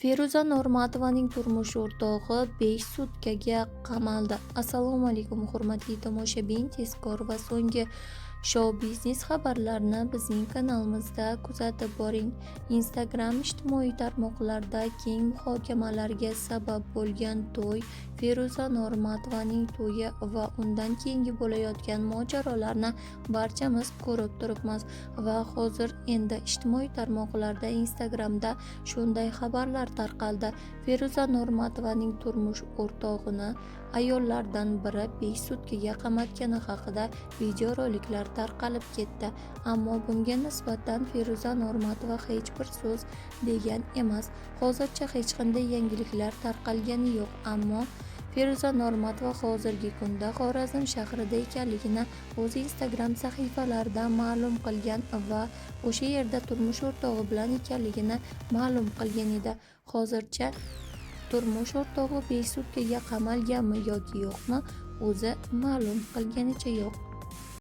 Feruza Normatovaning turmush o'rtog'i 5 sutkaga qamaldi. Assalomu alaykum, hurmatli tomoshabin, tezkor va so'nggi shou-biznes xabarlarini bizning kanalimizda kuzatib boring. Instagram ijtimoiy tarmoqlarda keng muhokamalarga sabab bo'lgan to'y, Feruza Normatovaning to'yi va undan keyingi bo'layotgan mojarolarni barchamiz ko'rib turibmiz va hozir endi ijtimoiy tarmoqlarda, Instagramda shunday xabarlar tarqaldi. Feruza Normatovaning turmush o'rtog'ini ayollardan biri 5 sutkaga qamatgani haqida videoroliklar tarqalib ketdi. Ammo bunga nisbatan Feruza Normatova hech bir so'z degan emas. Hozircha hech qanday yangiliklar tarqalgani yo'q, ammo Feruza Normatova hozirgi kunda Xorazm shahrida ekanligini o'z Instagram sahifalarida ma'lum qilgan va o'sha yerda turmush o'rtog'i bilan ekanligini ma'lum qilgan edi. Hozircha turmush o'rtog'i 5 sutkaga qamalganmi yoki yo'qmi, o'zi ma'lum qilganicha yo'q.